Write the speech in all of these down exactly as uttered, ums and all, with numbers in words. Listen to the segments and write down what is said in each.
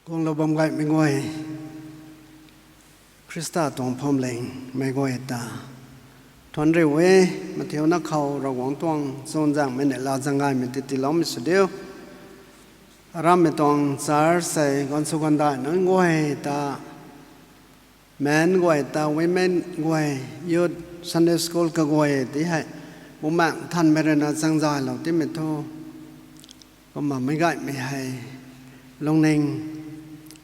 Guanglou bam gaymei guay, Khrista tuang phuamling mei guay ta thuanc riu e. Mathiuna khou Ravguangc tuang chuzaenghmei neihla zaeng gaymei tei tiiloumei sw diu. Arammei tuang church sei gaanv sw gaanvdaih nunc guay ta, men guay ta, women guay, youth, Sunday school kaguay ti hei Bumaengh Nthanmei rui na chaengzaylou timei thu, kumna meic gaymei hei lungning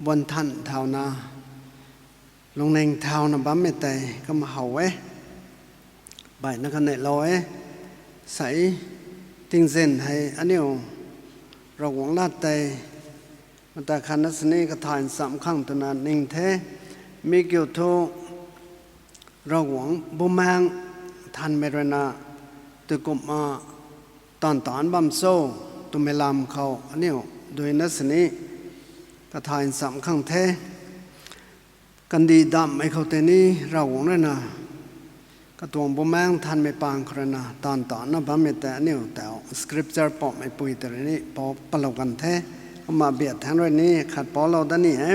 buan than thauna, lungning thauna bammei tei kumna how e. Baihna kaneilou e. Sei tingzin hei aniu Ravguangc lat tei mata khatna sini kathay nchamc khang twna ning the. Mi kiu thu Ravguangc Bumaengh Nthanmei rui na tei kumna taanv taanc bam cho twmei lam khou aniu duina sini kathay nchamc khang the. Kandih damhmei khou tei ni Ravguangc rui na katuang Bumaengh Nthanmei paan khou rui na taanv taanc na bammei tei aniu tau scripture pammei pui tei rui ni pou palou kan the. Kumna biak thaengc rui ni khat poulou dat ni e.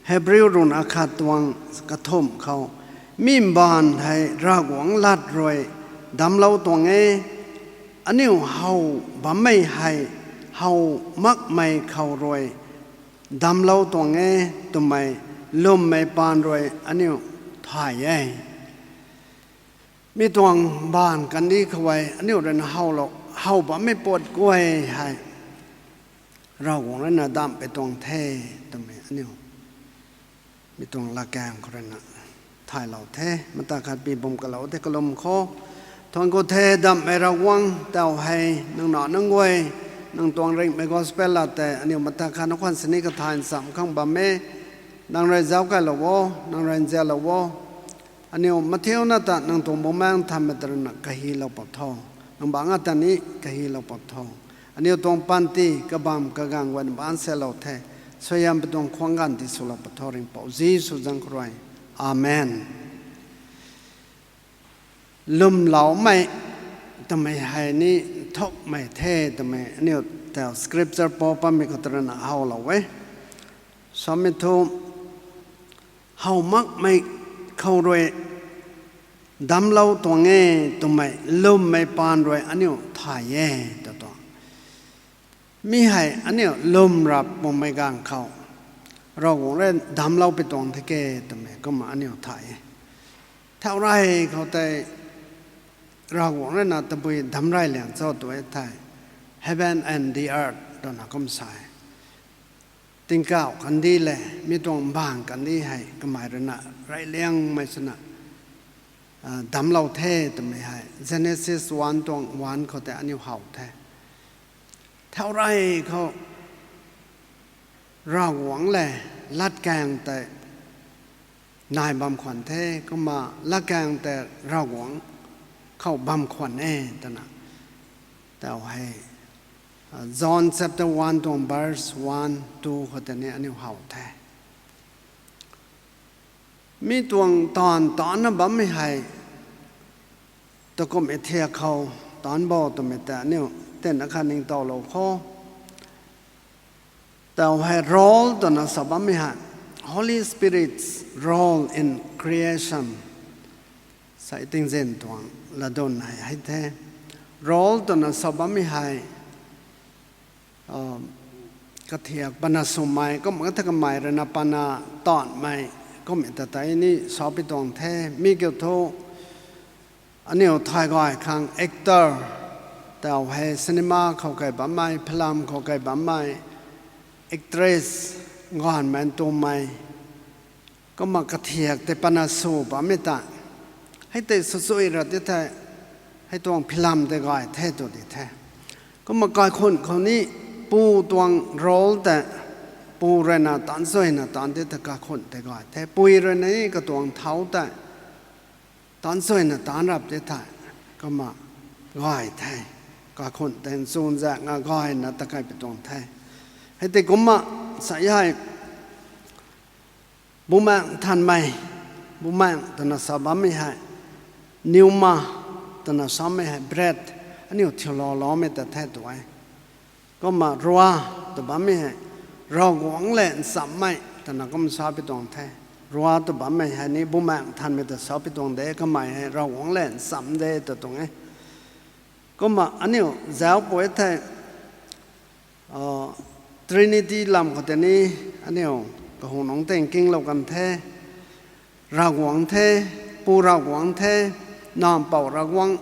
Hebrew ruhna khat tuang kathumh khou, mi mbaanv hei Ravguangc lat rui damclou tuang e, aniu how bammei hei how makmei khou rui damclou tuang e twmei lwmmei paan rui aniu thay e. Mi tuang mbaanv kandih khou e aniu rui na howlou, how bammei puat guay hei Ravguangc rui na damh pui tuang the twmei aniu mi tuang latkaeng khou rui na thaylou the. Mata khat pi bum kalou the kalum khou. Thuanc ku the damhmei Ravguangc, tau hei nang na nunc guay, nang tuang ringhmei gospel lat tei aniu mata khat na khwan sini kathay nchamc khang bam e. Nang rui zauc kailou o, nang rui nzianlou o. Aniu mathiuna ta nang tuang Bumaengh Nthanmei ta rui na kahilou pap tho. Nang bangc a ta ni kahilou pap tho. Aniu tuang panty kabamv kaganv guay na bangc salou the. Suaihiam pi tuang khwang ganv tiswlou pap tho, Ringhpouc Jisu zanc khou rui. Amen. Lwmloumei twmei hei ni nthukmei the twmei aniu tau scripture pou pammei khou ta rui na howlou e. Samei thu, how makmei khou rui damclou tuang e twmei lwmmei paan rui aniu thay e, ta tuang. Mi hei aniu lwm rap makmei ganv khou Ravguangc rui damclou pui tuang the ke twmei kumna aniu thay e. Thau rey khou tei Ravguangc rui na tabui damc rey liang cho tu e thei, heaven and the earth twna kum sa e. Tingkauh kandih le mi tuang mbaanv kandih hei kamei rui na rey liangmei swna damclou the twmei hei Genesis one tuang one khou tei aniu how the. Thau rey khou Ravguangc le latkaeng tei nai bam khwan the, kumna latkaeng tei Ravguangc khou bam khwan e twna tau hei John chapter one tuang verse one, two khou tei ni aniu how the. Mi tuang taanv taancna bammei hei takumhmei thiak khou taanc bo twmei tei aniu tina kha ningtowlou kho. Tau hei role twna sa bammei hei Holy Spirit's role in creation. Sei tingzin tuang latdyn hei hei the. Role twna sa bammei hei kathiak pana swmei, kumna tha kamei rui na pana taanvmei, kumna ta tei ni sa pui tuang the. Mi kiu thu aniu thay gay khang actor, tau hei cinema khou kei bammei, film khou kei bammei, actress, gaanvmei ntumei, kumna kathiak tei pana sw bammei ta hei tei swsui ra ti the, hei tuang film tei gay the tw di the. Kumna kaikhunc khou ni pu tuang role tei pu rui na taanc suina taanc ti the, kaikhunc tei gay the. Pui rui na ni katuang thau tei taanc suina taanc rap ti the, kumna gay the. Kaikhunc tei nchunzaenga gayna ta kei pui tuang the. Hei tei kumna sa hei Bumaengh Nthanmei, Bumaengh twna sa bammei hei pneuma twna samei hei breath, aniu thiulouloumei ta the tu e. Kumna ruah tw bammei hei Ravguangc lev nchammei twna kum sa pi tuang the. Rua tw bammei hei ni Bumaengh Nthanmei ta sa pi tuang de, kamei hei Ravguangc lev ncham de tw tuang e. Kumna aniu zauc pui thei, Trinity lam khou tei ni aniu kahunungc tei nkinglou kan the. Ravguangc the, Pu Ravguangc the, Nac Mpouh Ravguangc,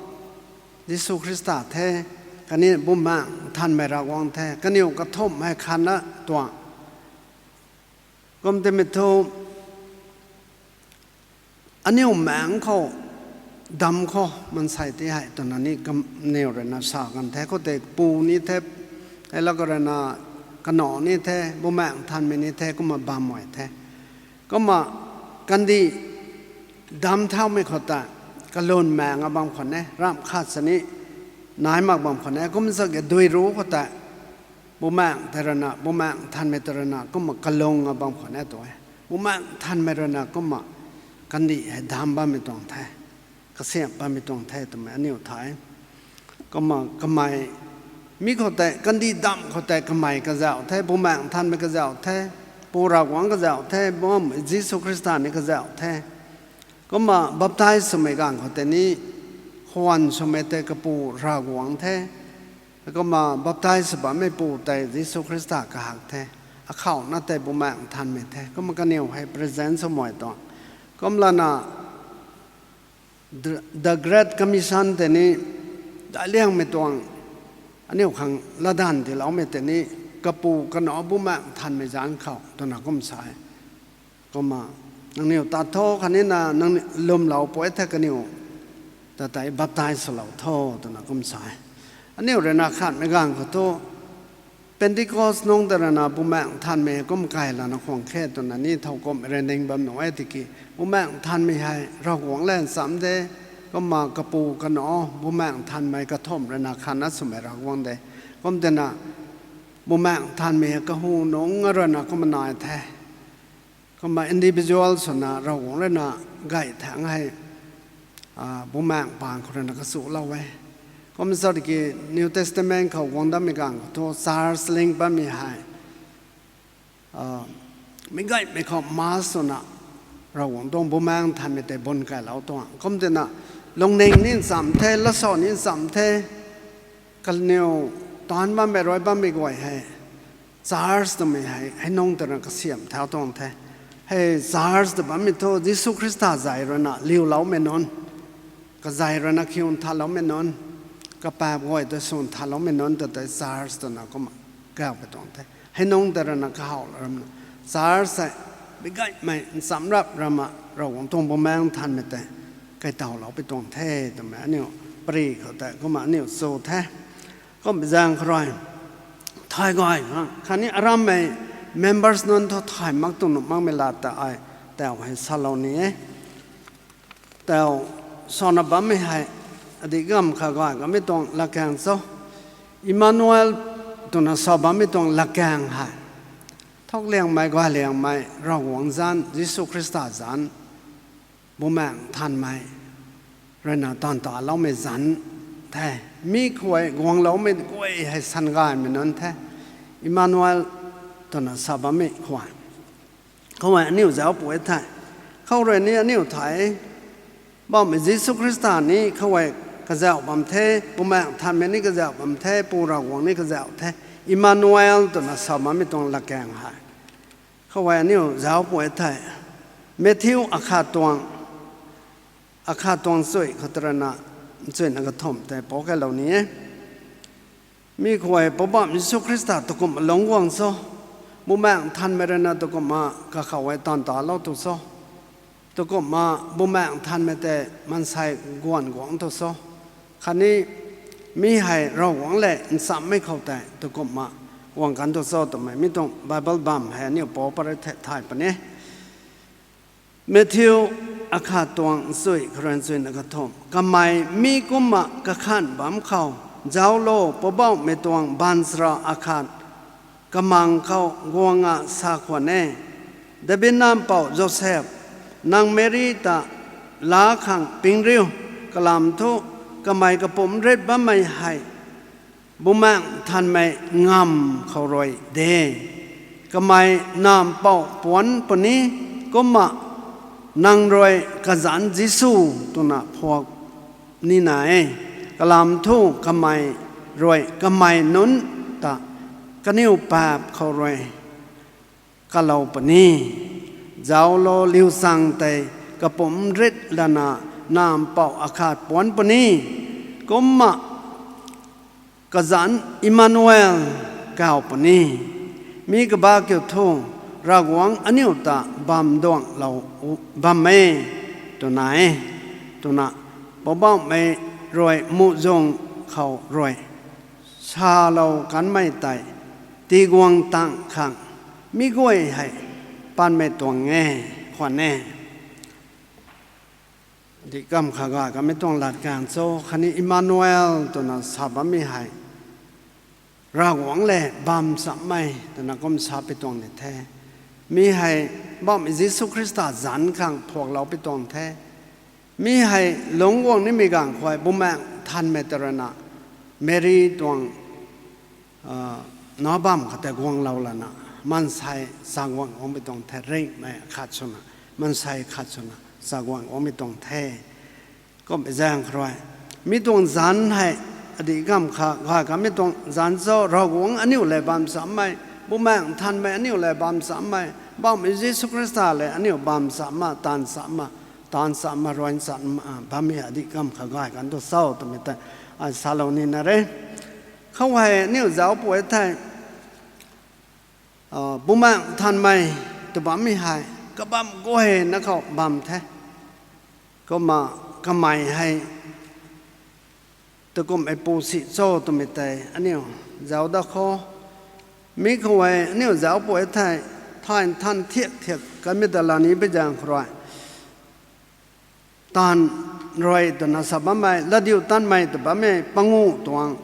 Jisu Khrista the, khatni Bumaengh Nthanmei Ravguangc the, kaniw kathumh hei khatna tuang. Kum timei thu, aniu maengc khou, damc khou maansei ti hei twna ni kaniw ruina sa kan the, khoutei pu ni the, hei la khou ruina kanac ni the, Bumaengh Nthanmei ni the, kumna bam e the. Kumna kandih damc thaumei khou tei, kalun maengc a bam khwan e, ramh khat sini nai mak bam khwan e, kum zak e dui ru khou tei, Bumaengh tei ruina, Bumaengh Nthanmei tei ruina kumna kalung a bam khwan e tu e. Bumaengh Nthanmei ruina kumna kandih hei damc bammei tuang the, kasiamh bammei tuang the twmei aniu thay. Kumna kamei, mi khou tei, kandih damc khou tei kamei kazauh the, Bumaengh Nthanmei kazauh the, Pu Ravguangc kazauh the, Bumaengh Jisu Khrista ni kazauh the. Kumna baptize swmei ganv khou tei ni, khwan swmei tei Kapu Ravguangc the. Kumna baptize sw bammeipu tei Jisu Khrista kahak the. Akhauna tei Bumaengh Nthanmei the. Kumna kaniw hei present swmei tuang. Kumlana the, the Great Commission tei ni, daic liangmei tuang, aniu khang latdanv tiiloumei tei ni, Kapu, Kanac, Bumaengh Nthanmei zanc khou twna kum sa e. Kumna, nangniw tat tho khatnina nang lwmlou pui thei kaniw ta tei baptize swlou tho twna kum sa e. Aniu ruina khatmei ganv khou thu, Pentecost nungc tei ruina Bumaengh Nthanmei kum kai lana khwan khe twna ni thow kum rui ning bam nuh e tiki, Bumaengh Nthanmei hei Ravguangc lev ncham de, kumna Kapu, Kanac, Bumaengh Nthanmei kathumh ruina khatna swmei Ravguangc de. Kum tina, Bumaengh Nthanmei hei kahunungc ruina kumna nai the. Kumna individual swna Ravguangc ruina gay thangc hei, Bumaengh paan khou ruina kachulou e. Kum sa tiki New Testament khou guang dammei ganv khou thu church ling bammei hei, meic gaymei khou mass swna Ravguangc tuang Bumaengh Nthanmei tei bun kailou tuang. Kum tina, lungning ni ncham the, latsa ni ncham the, kaniw taanc bammei rui bammei guay hei, church twmei hei hei nungc tei ruina kasiamh thau tuang the. Hei church tw bammei thu Jisu Khrista zay ruina liuloumei nunc, kazay ruina khiu nthanloumei nunc, kapaap guay ta sw nthanloumei nunc ta tei church twna kumna kauc pi tuang the. Hei nungc tei ruina kahaw ramna, church hei meic gaymei nchamc rap rama Ravguangc tuang Bumaengh Nthanmei tei kaitawlou pi tuang the twmei aniu pary khou tei kumna aniu chu the. Kum zaeng khou rui, thay gay khatni arammei members nunc thu thay mak tuang nuh makmei lat ta ai tau hei salou ni e. Tau, sana bammei hei, adih gamv kha gay kamei tuang latkaeng cho, Emmanuel twna sa bammei tuang latkaeng hei, thukliangmei, gayliangmei, Ravguangc zanc, Jisu Khrista zanc, Bumaengh Nthanmei ruina taanv taloumei zanc the. Mi khou guangloumei guay hei sangaymei nunc the, Emmanuel twna sa bammei khou. Khou hei aniu zauc pui thei, khou rui ni aniu thei, Poubauhmei Jisu Khrista ni khou hei kazauh bam the, Bumaengh Nthanmei ni kazauh bam the, Pu Ravguangc ni kazauh the, Emmanuel twna sa bammei tuang latkaeng hei, khou hei aniu zauc pui thei, Matthew akhat tuang, akhat tuang chuy khou tei ruina chuy na kathumh tei pou kailou ni e. Mi khou hei Poubauhmei Jisu Khrista tukumhna lungc guang cho, Bumaengh Nthanmei ruina tukumhna kakhou hei taanv talou tu cho, tukumhna Bumaengh Nthanmei tei maansei guan guang tu cho, khatni mi hei Ravguangc lev nchammei khou tei tukumhna guang kan tu cho twmei mi tuang Bible bam hei aniu pou pat rui the thay puni. Matthew akhat tuang chuy khou rui chuy na kathumh, kamei mi kumna kakhanh bam khou, zauclo, Poubauhmei tuang baanchara akhat kamang khou guang a sa khwan e, David nac mpouh Joseph, nang Meri ta laa khang ping riu, kalam thu kamei kapumc rit bammei hei Bumaengh Nthanmei ngamv khou rui de, Kamei nampouh puanc puni, kumna nang rui kazanc Jisu twna phuak nina e. Kalam thu kamei rui kamei nunc ta kaniw paap khou rui kalou puni. Zauclo, liuzang tei kapumc rit lana nampouh akhat puanc puni, kumna kazanc Emmanuel kaw puni. Mi kabah kiu thu, Ravguangc aniu ta bam duanglou bam e twna e, twna Poubauhmei rui muhzwng khou rui salou kanmei tei tiguang tang khang mi guay hei panmei tuang e, khwan e. Dihkamv kha gay kamei tuang latkaeng cho, khatni Emmanuel twna sa bammei hei Ravguangc le bam chammei twna kum sa pi tuang ni the. Mi hei Poubauhmei Jisu Khrista zanc khang phuaklou pi tuang the. Mi hei lungc guang nimei ganv khou Bumaengh Nthanmei ta ruina Meri tuang na bam khou tei guanglou lana maansei chaguang guangmei tuang the, ringhmei khat swna, maansei khat swna chaguang guangmei tuang the. Kumhmei zaeng khou rui mi tuang zanc hei adih kamv kha gay kamei tuang zanc cho, Ravguangc aniu le bam chammei, Bumaengh Nthanmei aniu le bam chammei, Poubauhmei Jisu Khrista le aniu bam cham, taanv cham, taanv cham, ruan cham bammei adih kamv kha gay kan tu cho twmei tei ai salou nina re. Khou hei aniu zauc pui thei Bumaengh Nthanmei tw bammei hei kabam guayna khou bam the. Kumna kamei hei tukumhmei pu si cho twmei tei aniu zauc da kho. Mi khou hei aniu zauc pui thei thay nthan thiak thiak kamei ta la ni pi zaeng khou rui, taanv rui twna sa bammei, Latdiutatmei tw bammei panguh tuang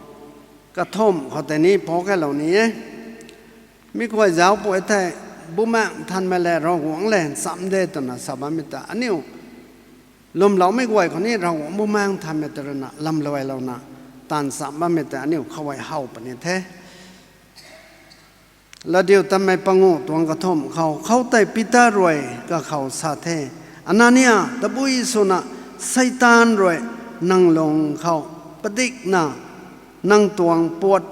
kathumh khou tei ni pou kailou ni e. Mi khou zauc pui thei Bumaengh Nthanmei le Ravguangc le ncham de twna sa bammei ta aniu lwmloumei guay khou ni Ravguangc Bumaengh Nthanmei ta ruina lamluailouna taanv cham bammei ta aniu khou hei how puni the. Latdiutatmei panguh tuang kathumh khou, khoutei Peter rui kakhou sa the, Anania, tabui swna Seitaan rui nang lung khou padikna nang tuang puat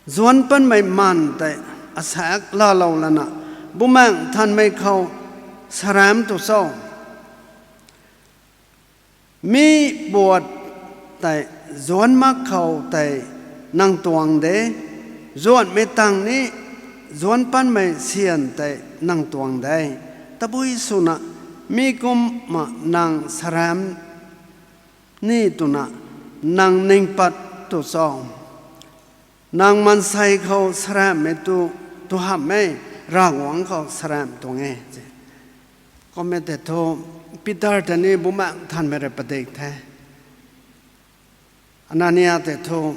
zuanc panmei maanv tei asaekc laalou lana Bumaengh Nthanmei khou saramc tu cho? Mi puat tei zuanc mak khou tei nang tuang de, zuanhmei tang ni zuanc panmei syan tei nang tuang de. Tabui swna mi kumna nang saramc ni twna nang ning pat tu cho? Nang maansei khou saramhmei tu, tu hamh e, Ravguangc khou saramh tuang e. Kumna tei thu Peter tei ni Bumaengh Nthanmei rui padik the. Anania tei thu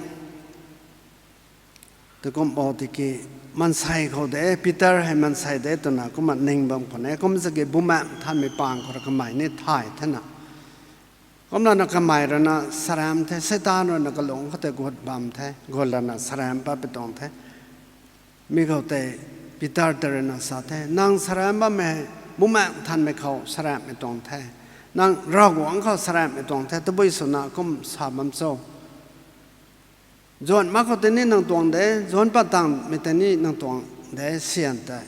tukumh bou tiki maansei khou de, Peter hei maansei de twna kumna ning bam khwan e. Kum saki Bumaengh Nthanmei pang khou rui kamei ni thay thena, kumlana kamei ruina saramh the, Seitaan ruina kalung khou tei gut bam the, gut lana saramh pat pi tuang the. Mi khou tei Peter tei ruina sa the, nang saramh bammei hei Bumaengh Nthanmei khou saramhmei tuang the, nang Ravguangc khou saramhmei tuang the, tabui swna kum sa bam cho? Zuanc mak khou tei ni nang tuang de, zuanc pat tangmei tei ni nang tuang de, syan tei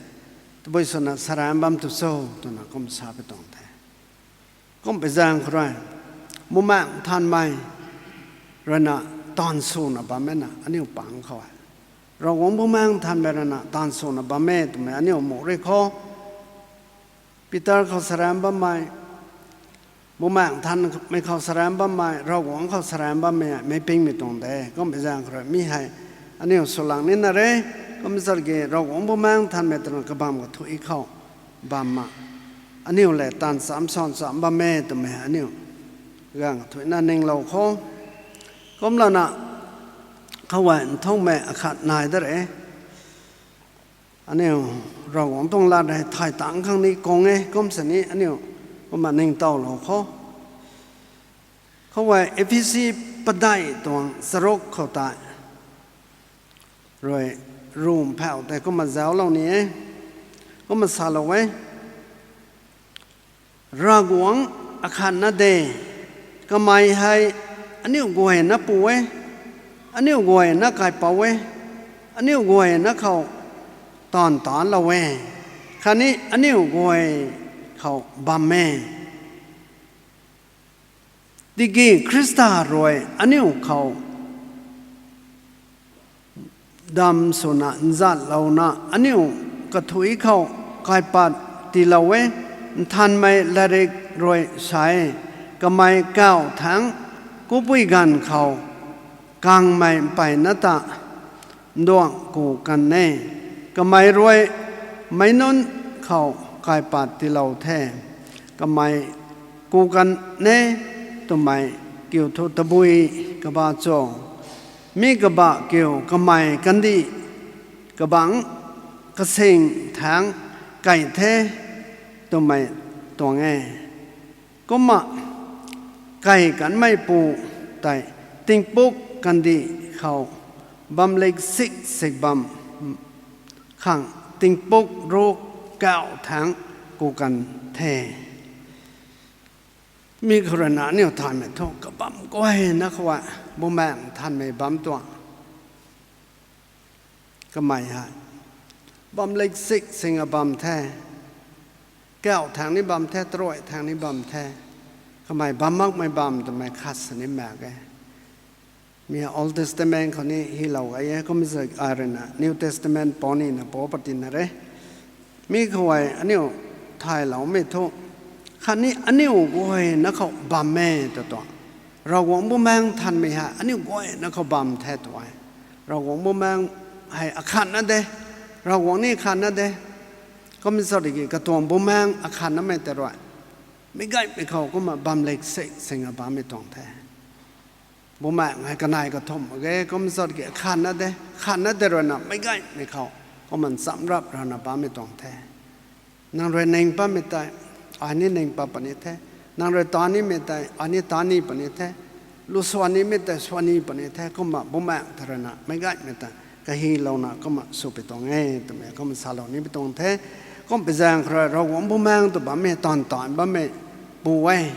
tabui swna saramh bam tu cho? Twna kum sa pi tuang the. Kumhmei zaeng khou rui Bumaengh Nthanmei ruina taanv swna bam e na aniu pang khou e. Ravguangc Bumaengh Nthanmei ruina taanv swna bam e twmei aniu mu ri kho. Peter khou saramh bammei, Bumaengh Nthanmei khou saramh bammei, Ravguangc khou saramh bammei meic pingmei tuang de. Kumhmei zaeng khou rui mi hei aniu swlang nina re. Kum saki Ravguangc Bumaengh Nthanmei twna kabamv kathuic khou bamna aniu le taanv cham san cham bam e twmei aniu gaanv kathuicna ninglou kho. Kumlana khou e nthungmei akhat nai da re. Aniu Ravguangc tuang lat hei thay tangc khang ni kung e, kum sini aniu kumna ningtowlou kho. Khou e Ephesi padeih tuang charuk khou tei rui Rum phauh tei kumna zauclou ni e, kumna salou e. Ravguangc akhatna de, kamei hei aniu guayna pu e, aniu guayna kaipouc e, aniu guayna khou taanv taanclou e, khatni aniu guay khou bam e. Tiki Khrista rui aniu khou dam swna nzatlouna aniu kathuic khou kaipat tiilou e. Nthanmei latrik rui sa e, kamei kauh thangc kupui ganv khou kangmei mpeyna ta nduangc ku kan e. Kamei rui meic nunc khou kaipat tiilou the. Kamei ku kan e twmei kiu thu tabui kabah cho? Mi kabah kiu kamei kandih kabangc kasing thangc kai the twmei tuang e. Kumna kai kanmeipu tei tingpuk kandih khou bam lik sik sik bam khang tingpuk ruk kauh thangc ku kan the. Mi khou rui na aniu thanmei thu kabam guayna khou e, Bumaengh Nthanmei bam tuang. Kamei hei bam lik sik sing a bam the, kauh thangc ni bam the, taruai thangc ni bam the. Kamei bam makmei bam twmei khat sa ni mak e. Mi Old Testament khou ni hylou gay e, kumna zai ai rui na New Testament pou nina pou patina re. Mi khou e aniu thayloumei thu, khatni aniu guayna khou bam e tw tuang. Ravguangc Bumaengh Nthanmei hei aniu guayna khou bam the tw e. Ravguangc Bumaengh hei akhatna de, Ravguangc ni akhatna de. Kumna sa tiki katuang Bumaengh akhatnamei tei rui meic gaymei khou kumna bam lik sik sing a bammei tuang the. Bumaengh hei kanei kathumh mak ge, kumna sa tiki akhatna de, khatna tei rui na meic gaymei khou kumna nchamc rap rana bammei tuang the. Nang rui ning patmei tei ai ni ning pat puni the, nang rui ta nimei tei ai ni ta ni puni the, lu swan nimei tei swan ni puni the. Kumna Bumaengh tei rui na meic gaymei ta kahylouna kumna sw pi tuang e twmei kumna salou ni pi tuang the. Kumna pi zaeng khou rui Ravguangc Bumaengh tw bammei, taanv taanc bammei pu e.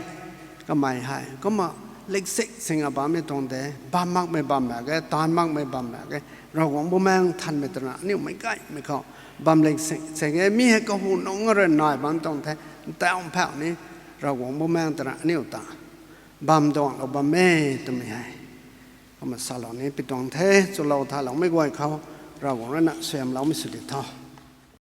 Kamei hei kumna lik sik sing a bammei tuang de, bam makmei bam mak ge, taanv makmei bam mak ge. Ravguangc Bumaengh Nthanmei tw rui na aniu meic gaymei khou bam lik sik sing e. Mi hei kahu nungc rui nai bam tuang the, ntauh phauh ni Ravguangc Bumaengh tw rui na aniu ta bam duanglou bam e twmei hei kumna salou ni pi tuang the. Chulou thayloumei guay khou Ravguangc rui na suaihiamloumei sw di tho.